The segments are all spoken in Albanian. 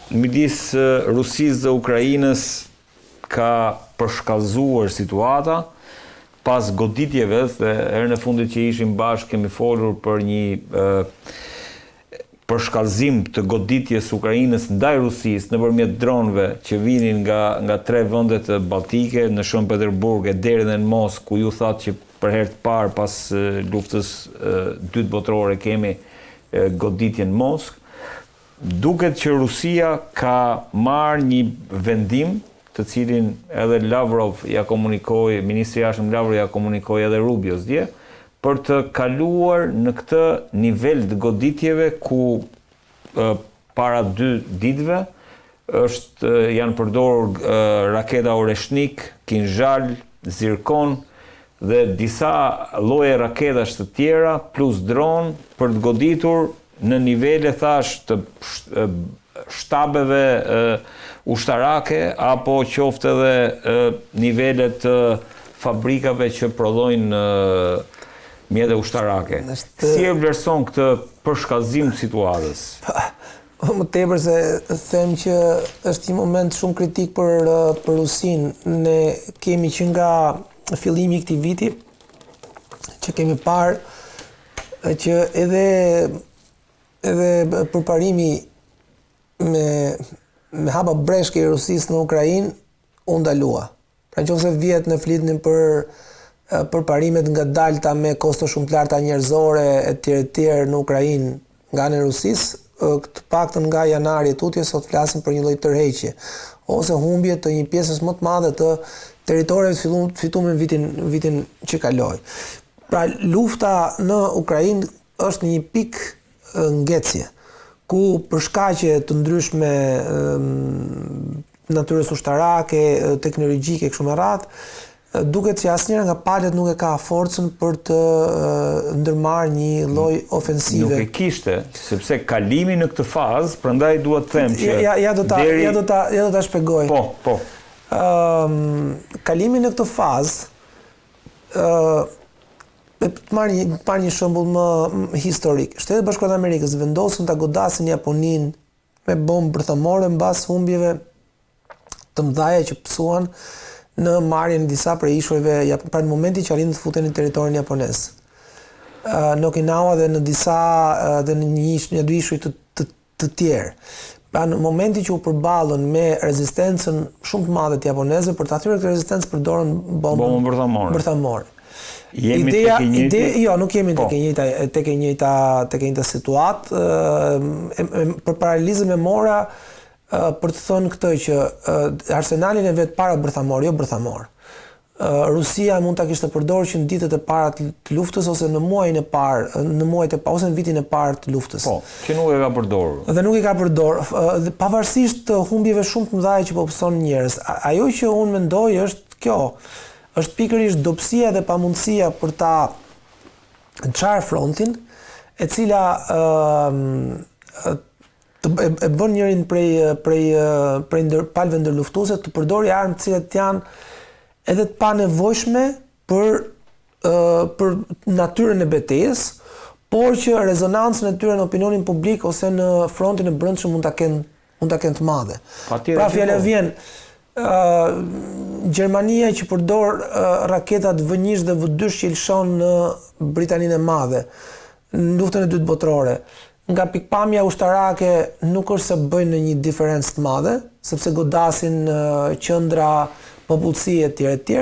midis Rusisë dhe Ukrainës ka përshkallëzuar situata pas goditjeve dhe herën e fundit që ishim bashkë kemi folur për një përshkallëzim të goditjes së Ukrainës ndaj Rusisë nëpërmjet dronëve që vinin nga nga tre vendet baltike në Shën Peterburg e deri dhe në Moskë ku ju thatë që për herë të parë pas luftës dytë botërore kemi goditje në Moskë. Duket që Rusia ka marrë një vendim, të cilin edhe Lavrov ia komunikoi, ministri i Jashtëm Lavrov ia komunikoi edhe Rubios dje, për të kaluar në këtë nivel të goditjeve ku para dy ditëve është janë përdorur raketa Oreshnik, Kinzhal, Zirkon dhe disa lloje raketash të tjera plus dronë për të goditur në nivele thashë të shtabeve ushtarake apo qoftë edhe nivele të fabrikave që prodhojnë mjete ushtarake. Si e vlerëson këtë përshkallëzim të situatës? Më tepër se them që është një moment shumë kritik për për Rusinë. Ne kemi që nga fillimi i këtij viti që kemi parë që edhe edhe përparimi me me hapa breshke i Rusisë në Ukrainë u ndalua. Pra në qoftë se vjet ne flitnim për përparime të ngadalta me kosto shumë të larta njerëzore e tjerë e tjerë në Ukrainë nga ana e Rusisë, të paktën nga janari e tutje sot flasim për një lloj tërheqje ose humbje të një pjesës më të madhe të territoreve të fituar në vitin vitin që kaloi. Pra lufta në Ukrainë është në një pikë ngecje, ku për shkaqe të ndryshme të natyrës ushtarake, teknologjike e kështu me radhë, duket që asnjëra nga palët nuk e ka forcën për të ndërmarrë një lloj ofensive. Nuk e kishte, sepse kalimi në këtë fazë, prandaj dua të them që ja, ja do ta deri... ja do ta ja do ta shpjegoj. Po, po. Ëm um, kalimi në këtë fazë ë uh, të marr një të marr një shembull më, më historik. Shtetet e Bashkuara të Amerikës vendosën ta godasin Japoninë me bombë bërthamore mbas humbjeve të mëdha që pësuan në marrjen e disa prej ishujve, pra në momentin që arritën të futen në territorin japonez. Në Okinawa dhe në disa dhe në një ish, një dy ishuj të të, të tjerë. Pra në momentin që u përballën me rezistencën shumë të madhe të japonezëve, për ta thyer këtë rezistencë përdorën bombën, bombën bërthamore. Bërthamore. Jemi Ideja, tek e njëjti. Ide, jo, nuk jemi po. tek e njëjta tek e njëjta tek e njëjta situatë. Ë për paralelizëm e mora për të thënë këtë që arsenalin e vet para bërthamor, jo bërthamor. Rusia mund ta kishte përdorur që në ditët e para të luftës ose në muajin e parë, në muajt e parë ose në vitin e parë të luftës. Po, që nuk e ka përdorur. Dhe nuk e ka përdorur, pavarësisht humbjeve shumë të mëdha që po pëson njerëz. Ajo që unë mendoj është kjo, është pikërisht dobësia dhe pamundësia për ta çarë frontin, e cila ë të e, e bën njërin prej prej prej ndër, palëve ndërluftuese të përdorë armë të cilat janë edhe të panevojshme për për natyrën e betejës, por që rezonancën e tyre në opinionin publik ose në frontin e brendshëm mund ta kenë mund ta kenë të madhe. Patjetër pra fjala po. vjen ë Gjermania që përdor raketat V1 dhe V2 që i lëshon në Britaninë e Madhe në luftën e dytë botërore, nga pikëpamja ushtarake nuk është se bëjnë një diferencë të madhe, sepse godasin qendra popullsie etj etj.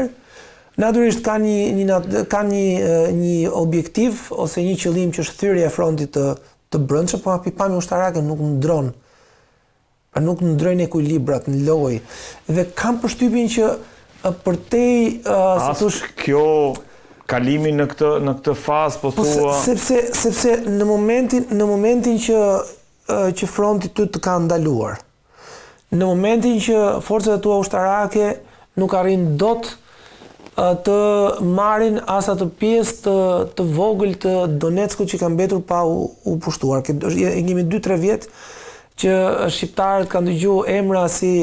Natyrisht kanë një një kanë një një objektiv ose një qëllim që është thyerja e frontit të të brendshëm, por nga pikëpamja ushtarake nuk ndron. Pra nuk ndrojnë ekuilibrat në lojë. Dhe kam përshtypjen që përtej uh, si thosh kjo kalimi në këtë në këtë fazë po, po thua sepse sepse në momentin në momentin që që fronti ty të ka ndaluar. Në momentin që forcat e tua ushtarake nuk arrijnë dot të marrin as atë pjesë të të vogël të Donetskut që ka mbetur pa u, u pushtuar. Kemi 2-3 vjet që shqiptarët kanë dëgju emra si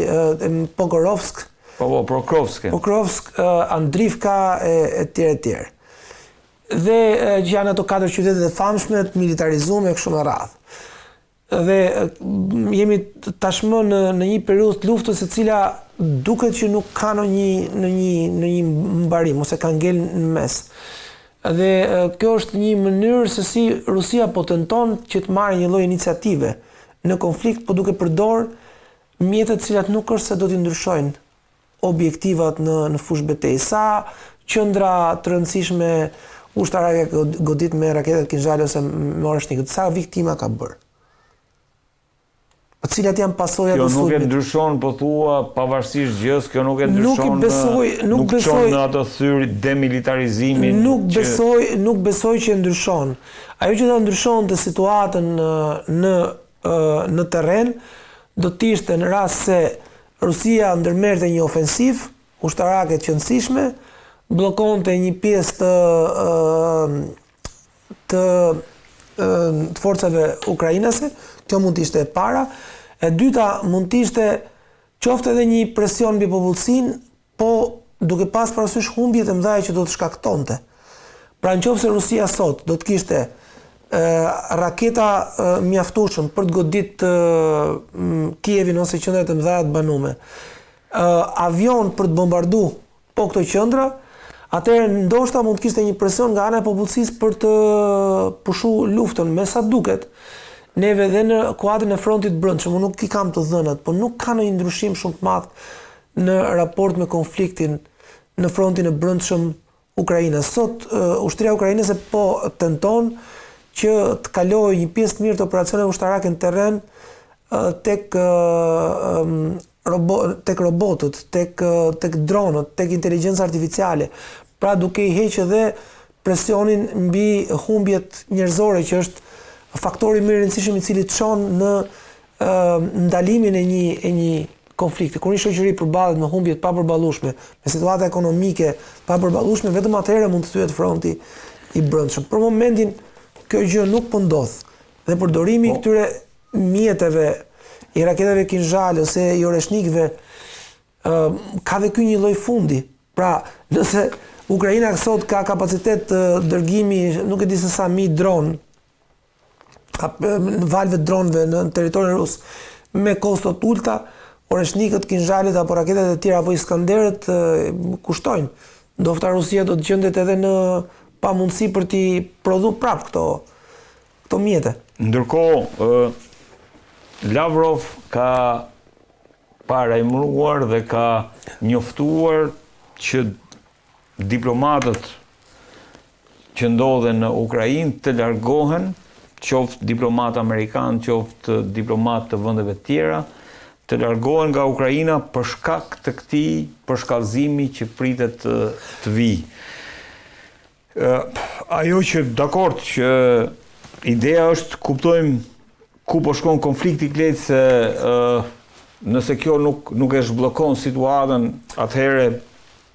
Pokorovsk, po po Pokrovsk, Pokrovsk, Andrivka e e tjerë e tjerë. Dhe që janë ato katër qytetet e famshme të militarizume e kështu me radhë. Dhe jemi tashmë në në një periudhë të luftës e cila duket që nuk ka ndonjë ndonjë ndonjë mbarim ose ka ngel në mes. Dhe kjo është një mënyrë se si Rusia po tenton që të marrë një lloj iniciative në konflikt, po duke përdor mjete të cilat nuk është se do t'i ndryshojnë objektivat në në fushëbetejë. Sa qendra të rëndësishme ushtarake godit me raketat Kinzhal ose me Oreshnikët, sa viktima ka bërë? Po cilat janë pasojat e sulmit? Kjo nuk e ndryshon, po thua, pavarësisht gjësë, kjo nuk e ndryshon. Nuk besoj, nuk, nuk besoj çon në atë thyr demilitarizimin. Nuk që... besoj, nuk besoj që e ndryshon. Ajo që do ndryshonte situatën në në në terren do të ishte në rast se Rusia ndërmerrte një ofensivë ushtarake të qenësishme, bllokonte një pjesë të të të forcave ukrainase, kjo mund të ishte e para. E dyta mund të ishte qoftë edhe një presion mbi popullsinë, po duke pas parasysh humbjet e mëdha që do të shkaktonte. Pra në qoftë se Rusia sot do të kishte raketa mjaftueshëm për të godit Kievin ose qendrat e mëdha të banume, avion për të bombardu po këto qendra, atëherë ndoshta mund të kishte një presion nga ana e popullsisë për të pushu luftën, me sa duket. Neve dhe në kuadrin e frontit të brendshëm, unë nuk i kam të dhënat, po nuk ka ndonjë ndryshim shumë të madh në raport me konfliktin në frontin e brendshëm ukrainas. Sot ushtria ukrainase po tenton që të kalojë një pjesë të mirë të operacioneve ushtarake në terren tek robo, tek robotët, tek tek dronët, tek inteligjenca artificiale. Pra duke i heqë edhe presionin mbi humbjet njerëzore që është faktori më i rëndësishëm i cili çon në ndalimin e një e një konflikti. Kur një shoqëri përballet me humbje të papërballueshme, me situata ekonomike të papërballueshme, vetëm atëherë mund të thyhet fronti i brendshëm. Për momentin kjo gjë nuk po ndodh. Dhe përdorimi i po. këtyre mjeteve, i raketave Kinzhal ose i oreshnikëve, ë ka dhe ky një lloj fundi. Pra, nëse Ukraina sot ka kapacitet të dërgimi, nuk e di se sa mijë dron, në valëve të dronëve në territorin rus me kosto të ulëta, oreshnikët, kinzhalet apo raketat e tjera apo iskanderët kushtojnë. Ndofta Rusia do të gjendet edhe në pamundësi për t'i prodhu prapë këto këto mjete. Ndërkohë, ë Lavrov ka paralajmëruar dhe ka njoftuar që diplomatët që ndodhen në Ukrainë të largohen, qoftë diplomatë amerikanë, qoftë diplomatë të vendeve të tjera, të largohen nga Ukraina për shkak të këtij përshkallëzimi që pritet të, të vijë. Ajo që dakord që ideja është të kuptojmë ku po shkon konflikti Klejt se ë nëse kjo nuk nuk e zhbllokon situatën, atëherë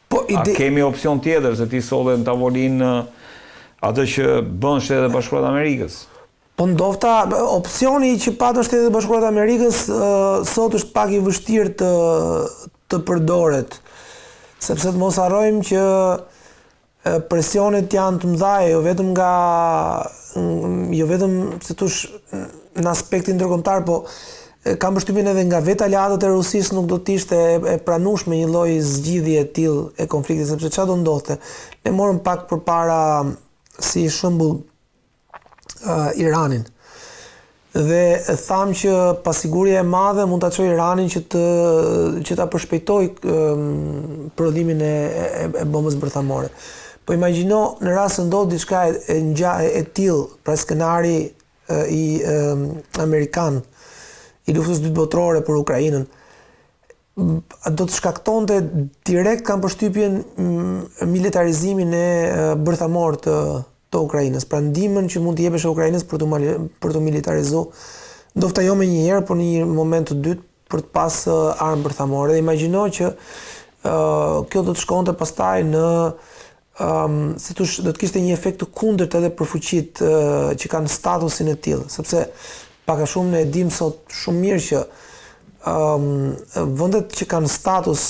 po ide... a kemi opsion tjetër se ti solle në tavolinë atë që bën Shtetet e Bashkuara të Amerikës. Po ndofta opsioni që patën Shtetet e Bashkuara të Amerikës sot është pak i vështirë të të përdoret. Sepse të mos harrojmë që Presionet janë të mëdha, jo vetëm nga jo vetëm si t'thush në aspektin ndërkombëtar, po kam përshtypjen edhe nga vetë aleatët e Rusisë nuk do të ishte e pranueshme një lloj zgjidhje e tillë e konfliktit, sepse çfarë do ndodhte? Ne morëm pak përpara si shembull uh, Iranin. Dhe thamë që pasiguria e madhe mund ta çojë Iranin që të që ta përshpejtojë um, prodhimin e, e, e bombës bërthamore. Po imagjino në rast se ndodh diçka e, e ngja e, e tillë, pra skenari e, i e, amerikan i luftës dytë botërore për Ukrainën, do të shkaktonte direkt kam përshtypjen militarizimin e bërthamor të të Ukrainës. Pra ndihmën që mund t'i jepeshe Ukrainës për të për të militarizu, ndofta jo menjëherë, por në një moment të dytë për të pas armë bërthamore. Dhe imagjino që uh, kjo do të shkonte pastaj në um, si t'thush, do të kishte një efekt të kundërt edhe për fuqitë uh, që kanë statusin e tillë, sepse pak a shumë ne e dimë sot shumë mirë që um, vendet që kanë status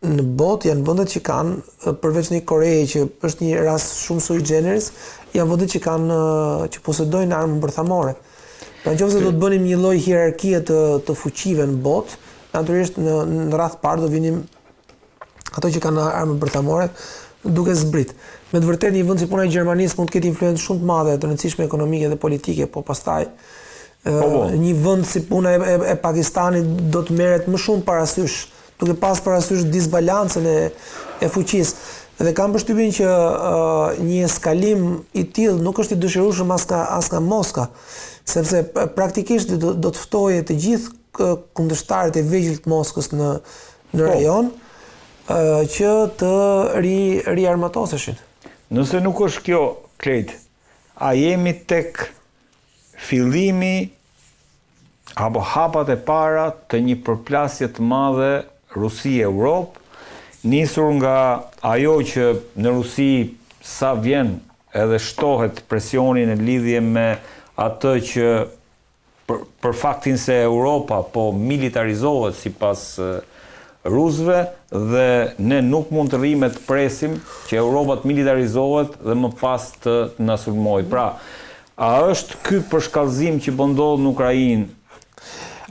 në botë janë vendet që kanë përveç një Koreje që është një rast shumë sui generis, janë vendet që kanë që posedojnë armë bërthamore. Pra në qoftë se do të bënim një lloj hierarkie të të fuqive në botë, natyrisht në në radhë të parë do vinim ato që kanë armë bërthamore duke zbrit. Me të vërtetë një vend si puna e Gjermanisë mund të ketë influencë shumë të madhe, të rëndësishme ekonomike dhe politike, po pastaj po, po. një vend si puna e, e, e Pakistanit do të merret më shumë parasysh, duke pas parasysh disbalancën e e fuqisë. Dhe kam përshtypjen që uh, një eskalim i tillë nuk është i dëshirueshëm as nga as nga Moska, sepse praktikisht do, do të ftojë të gjithë kundërshtarët e vegjël të Moskës në në po. rajon që të ri riarmatoseshin. Nëse nuk është kjo, Klejt, a jemi tek fillimi apo hapat e para të një përplasje të madhe Rusi-Europë, nisur nga ajo që në Rusi sa vjen edhe shtohet presioni në lidhje me atë që për, për faktin se Europa po militarizohet sipas rusëve dhe ne nuk mund të rrimë të presim që Europa të militarizohet dhe më pas të na sulmojë. Pra, a është ky përshkallëzim që po ndodh në Ukrainë?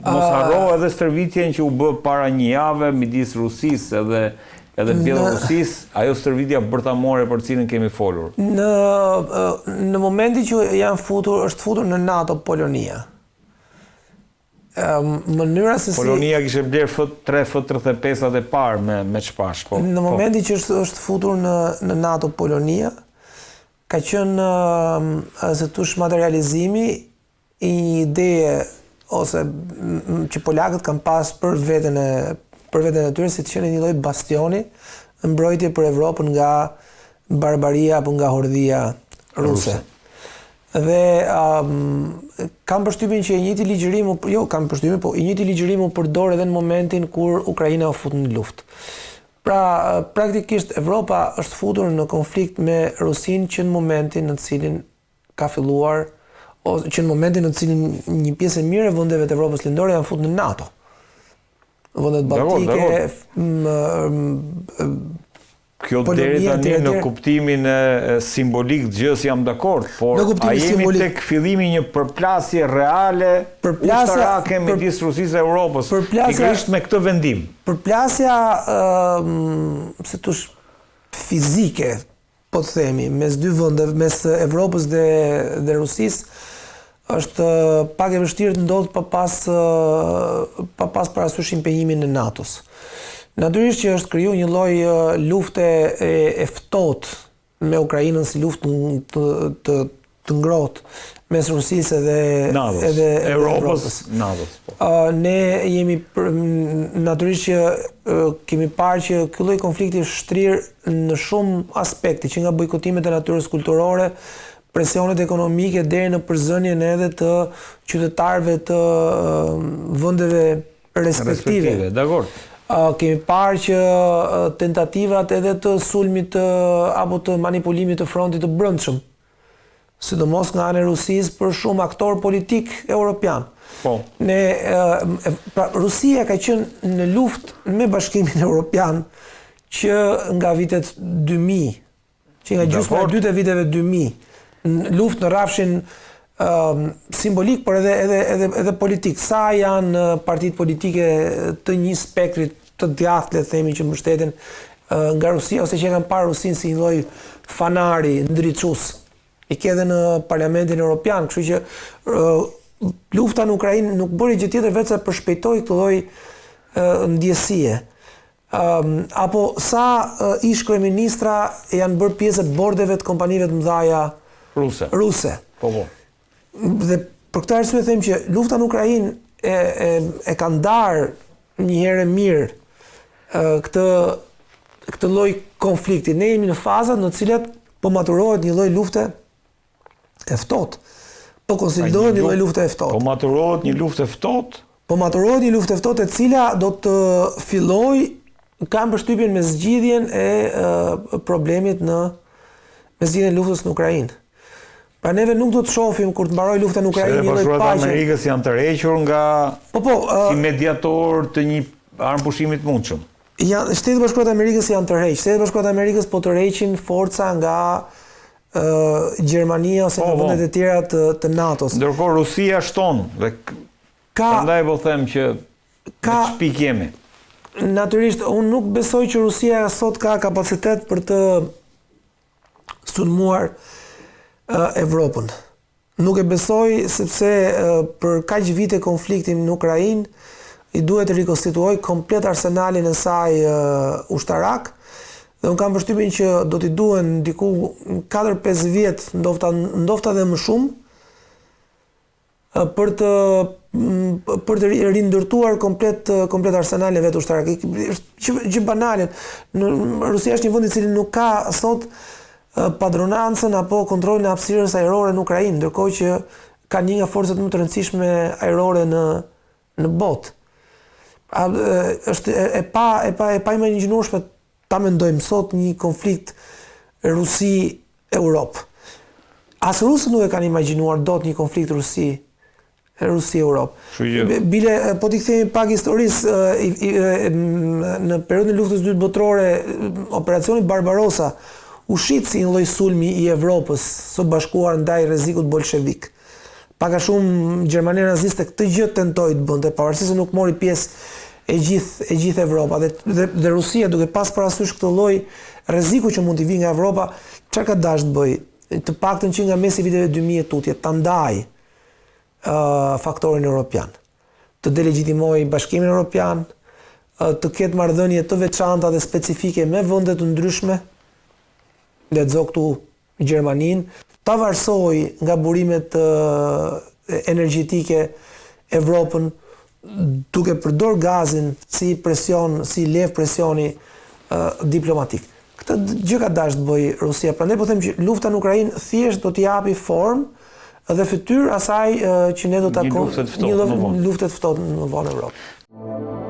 Mos harro edhe stërvitjen që u bë para një jave midis Rusisë edhe edhe Bjellorusisë, ajo stërvitja bërthamore për të cilën kemi folur. Në në momentin që janë futur, është futur në NATO Polonia. Mënyra se si Polonia kishte blerë F3 F35-at e parë me me ç'pash, po. Në po. momentin që është është futur në në NATO Polonia, ka qenë si t'thush materializimi i një ideje ose që polakët kanë pas për veten e për veten e tyre si të qenë një lloj bastioni në mbrojtje për Evropën nga barbaria apo nga hordhia ruse. ruse. Dhe um, kam përshtypjen që i njëjti ligjërim, jo kam përshtypjen, po i njëjti ligjërim u përdor edhe në momentin kur Ukraina u fut në luftë. Pra, praktikisht Evropa është futur në konflikt me Rusinë që në momentin në të cilin ka filluar ose që në momentin në të cilin një pjesë e mirë e vendeve të Evropës Lindore janë futur në NATO. Vendet baltike, Kjo deri tani në kuptimin e simbolik të gjësë jam dakord, por a jemi tek fillimi i një përplasje reale ushtarake midis Rusisë dhe Europës, pikërisht me këtë vendim? Përplasja, si t'thush, fizike, po të themi, mes dy vendeve, mes Evropës dhe dhe Rusisë, është pak e vështirë të ndodhë pa pas pa pas parasysh impenjimin e NATO-s. Natyrisht që është kriju një lloj lufte e, e ftohtë me Ukrainën si luftë të, të të ngrohtë mes Rusisë edhe NATO-s, edhe Evropës, NATO-s. Po. Uh, ne jemi për, natyrisht që uh, kemi parë që ky lloj konflikti është shtrirë në shumë aspekte, që nga bojkotimet e natyrës kulturore, presionet ekonomike deri në përzënien edhe të qytetarëve të uh, vendeve respektive. Respektive, dakord. Uh, kemi parë që tentativat edhe të sulmit të, apo të manipulimit të frontit të brendshëm sidomos nga ana e Rusisë për shumë aktorë politikë europianë. Po. Ne pra Rusia ka qenë në luftë me Bashkimin Evropian që nga vitet 2000, që nga gjysma e dytë e viteve 2000, në luftë në rrafshin uh, simbolik, por edhe edhe edhe edhe politik. Sa janë partitë politike të një spektri të djathtë, le të themi, që mbështeten nga Rusia ose që e kanë parë Rusinë si një lloj fanari ndriçues. I ke edhe në Parlamentin Evropian, kështu që lufta në Ukrainë nuk bëri gjë tjetër veçse përshpejtoi këtë lloj ndjesie. Um, apo sa uh, ish kryeministra janë bërë pjesë e bordeve të kompanive të mëdha ruse. Ruse. Po po. Dhe për këtë arsye them që lufta në Ukrainë e e e ka ndarë një herë e mirë këtë këtë lloj konflikti. Ne jemi në fazat në të cilat po maturohet një lloj lufte e ftohtë. Po konsolidohet një lloj lufte e ftohtë. Po maturohet një luftë e ftohtë? Po maturohet një luftë e ftohtë e cila do të fillojë kam përshtypjen me zgjidhjen e problemit në me zgjidhjen e luftës në Ukrainë. Pra neve nuk do të shohim kur të mbarojë lufta në Ukrainë një lloj paqe. Shtetet e Amerikës janë tërhequr nga po, po, uh, si mediator të një armëpushimi të mundshëm. Ja, Shtetet e Bashkuara të Amerikës janë tërhequr. Shtetet e Bashkuara të Amerikës po tërheqin forca nga Gjermania ose nga po, po. vendet e tjera të, të NATO-s. Ndërkohë Rusia shton dhe ka prandaj po them që ka në ç'pikë jemi. Natyrisht unë nuk besoj që Rusia sot ka kapacitet për të sulmuar uh, Evropën. Nuk e besoj sepse për kaq vite konflikti në Ukrainë i duhet të rikonstituojë komplet arsenalin e saj ushtarak dhe unë kam përshtypjen që do t'i duhen diku 4-5 vjet, ndofta ndofta dhe më shumë për të për të rindërtuar komplet komplet arsenalin e vet ushtarak. Është gjë, gjë banale. Në Rusia është një vend i cili nuk ka sot padronancën apo kontrollin e hapësirës ajrore në Ukrainë, ndërkohë që ka një nga forcat më të rëndësishme ajrore në në botë. A, është e, e pa e pa e paimagjinueshme ta mendojmë sot një konflikt Rusi Europë. As rusët nuk e kanë imagjinuar dot një konflikt Rusi Rusi Europë. Bile po t'i kthehemi pak historisë në periudhën e luftës së dytë botërore, operacioni Barbarossa u shit si një lloj sulmi i Evropës së bashkuar ndaj rrezikut bolshevik. Pak a shumë Gjermania naziste këtë gjë tentoi të bënte, pavarësisht se nuk mori pjesë e gjithë e gjithë Evropa dhe dhe, dhe Rusia duke pas parasysh këtë lloj rreziku që mund t'i vijë nga Evropa, çfarë ka dashur të bëjë? Të paktën që nga mesi i viteve 2000 e tutje, ta ndajë faktorin europian, të delegjitimojë Bashkimin Europian, të ketë marrëdhënie të veçanta dhe specifike me vende të ndryshme, lexo këtu Gjermaninë, ta varësojë nga burimet energjetike Evropën duke përdor gazin si presion, si levë presioni diplomatik. Këtë gjë ka dashur të bëjë Rusia. Prandaj po them që lufta në Ukrainë thjesht do t'i japi formë dhe fytyrë asaj që ne do ta një lufte të ftohtë një lufte të ftohtë më vonë në Evropë.